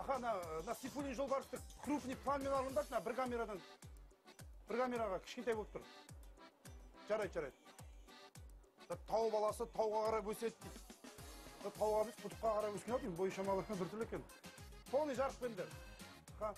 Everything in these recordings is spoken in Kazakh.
Аха, мына Сейфуллин жолбарысты крупный планмен алыңдаршы, мына бір камерадан. Бір камераға кішкентай болып тұр. Жарайды, жарайды. Тау баласы тауға қарап өседі дейді. Тауға емес, құдыққа қарап өскен ау деймін, бойы шамалы біртүрлі екен. Полный жарық беріңдер. Аха.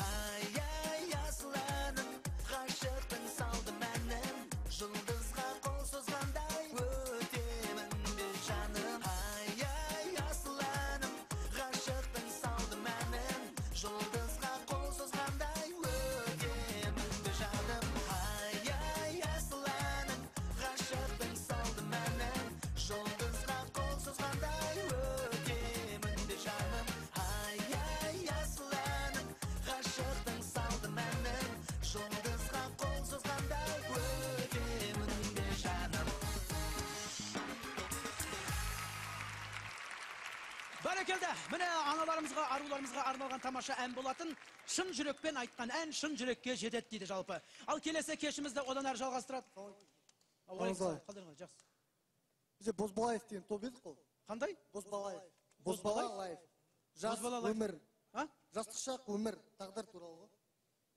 Ай-ай, асыланым, ғашықтың салды мәнін, жұлдызға қол созғандай өтемін бе жаным. Ай-ай, асыланым, ғашықтың салды мәнін, жұлдызға қол созғандай өтемін бе жаным. Ай-ай, асыланым, ғашықтың салды мәнін, жұлдызға қол созғандай өтемін бе жаным. Ай-ай, асыланым, ғашықтың салды мәнін, жұлдызға қол созғандай өтемін бе жаным. Бәрекелді, міне аналарымызға, аруларымызға арналған тамаша ән болатын. Шын жүрекпен айтқан ән шын жүрекке жетеді дейді жалпы. Ал келесі кешімізді одан әрі жалғастырады. Қалай? Қалай, жақсы. Бізде Бозбалаев деген топ едік қой. Қандай? Бозбалаев. Бозбалаев. Жас Бозбала лайф. өмір. А? Жастық шақ, өмір, тағдыр туралы ғой.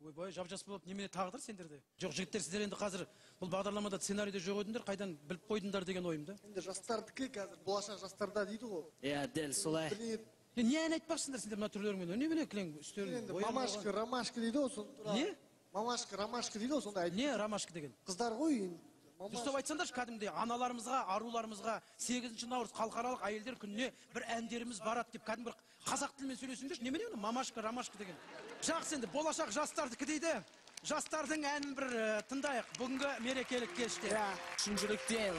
Ойбай, жап-жас болып немене тағдыр сендерде? Жоқ, жігіттер, сіздер енді қазір бұл бағдарламада сценарийде жоқ едіңдер, қайдан біліп қойдыңдар деген ойым да. Енді жастардікі қазір болашақ жастарда дейді ғой. Иә, дәл солай. Бірдеңе Не ән айтпақшысыңдар сендер мына түрлеріңмен? Немене кілең үстерің енді боянып мамашка, алған? ромашка дейді ғой, соны туралы. Не? Мамашка, ромашка дейді ғой, сонда айтып. Не ромашка деген? Қыздар ғой енді. Дұрыстап айтсаңдаршы, кәдімгідей аналарымызға, аруларымызға 8 наурыз халықаралық әйелдер күніне бір әндеріміз барады деп кәдімгі бір қазақ тілімен сөйлесіңдерші. Немене оны мамашка, ромашка деген? Жақсы, енді болашақ жастардікі дейді. Жастардың әнін бір тыңдайық бүгінгі мерекелік кеште. Иә. Шын жүректен.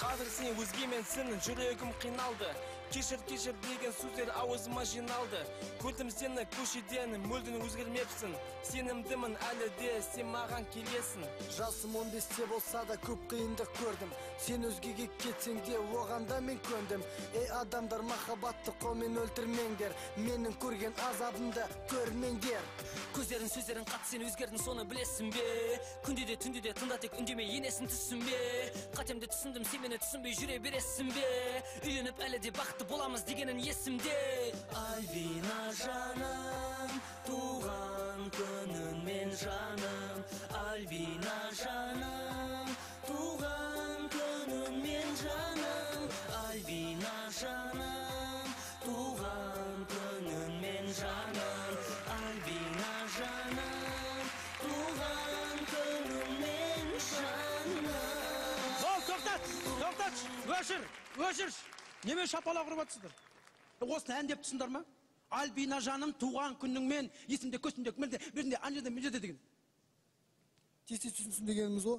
Қазір сен өзгеменсің, жүрегім қиналды. Кешір, кешір деген сөздер аузыма жиналды. Көрдім сені көшеден, мүлдем өзгермепсің. Сенімдімін әлі де сен маған келесің. Жасым 15-те болса да көп қиындық көрдім. Сен өзгеге кетсең де оған да мен көндім. Ей адамдар, махаббатты қолмен өлтірмеңдер. Менің көрген азабымды көрмеңдер. Көздерің, сөздерің қатты, сен өзгердің, соны білесің бе? Күнде де, түнде де тыңда тек үндеме, енесін түсінбе. Қатемді түсіндім, сен мені түсінбей жүре бересің бе? Үйленіп әлі де бақытты боламыз дегенің есімде. Альбина жаным, туған күніңмен жаным. Альбина жаным, туған күніңмен жаным. Альбина жаным, туған күніңмен жаным. Альбина жаным, туған күніңмен жаным. Бол, тоқтат, тоқтат, өшір, өшір. Немен шапалақ ұрып жатсыздар? Осыны ән деп түсіндер ма? Альбина жаным, туған күніңмен, есімде, көзімде, мінде, мінде, ана жерде, мына жерде деген. Тез-тез түсінсін дегеніміз ғой.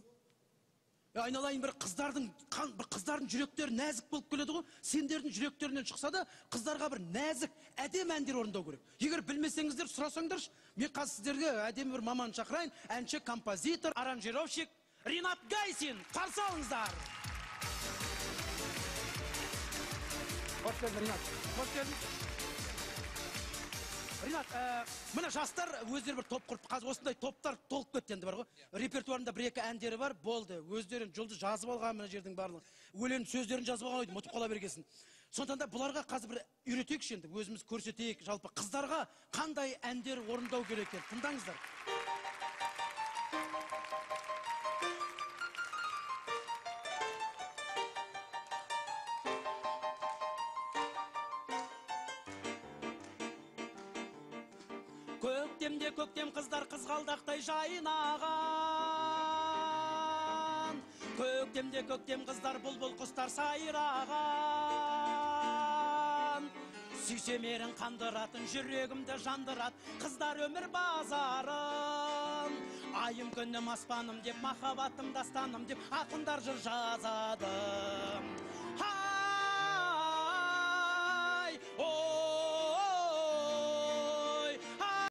Айналайын, бір қыздардың, қан, бір қыздардың жүректері нәзік болып келеді ғой. Сендердің жүректерінен шықса да қыздарға бір нәзік, әдемі әндер орындау керек. Егер білмесеңіздер, сұрасаңдаршы, мен қазір сіздерге әдемі бір маман шақырайын. Әнші, композитор, аранжировщик Ринат Гайсин. Қарсы алыңыздар. Қош келдің, Ринат. Қош келдің. Ринат, міне жастар өздері бір топ құрып, қазір осындай топтар толып кетті енді бар ғой. Репертуарында бір-екі әндері бар, болды. Өздерін жұлдыз жазып алған мына жердің барлығын. Өлең сөздерін жазып алған ойды ұмытып қала бергесін. Сондықтан да бұларға қазір бір үйретейікші енді, өзіміз көрсетейік. Жалпы қыздарға қандай әндер орындау керек екен, тыңдаңыздар. Көктемде көктем қыздар қызғалдақтай жайнаған. Көктемде көктем қыздар бұлбұл құстар сайраған. Сүйсем ерін қандыратын, жүрегімді жандырат, қыздар өмір базарын. Айым күнім аспаным деп, махаббатым дастаным деп, ақындар жыр жазады.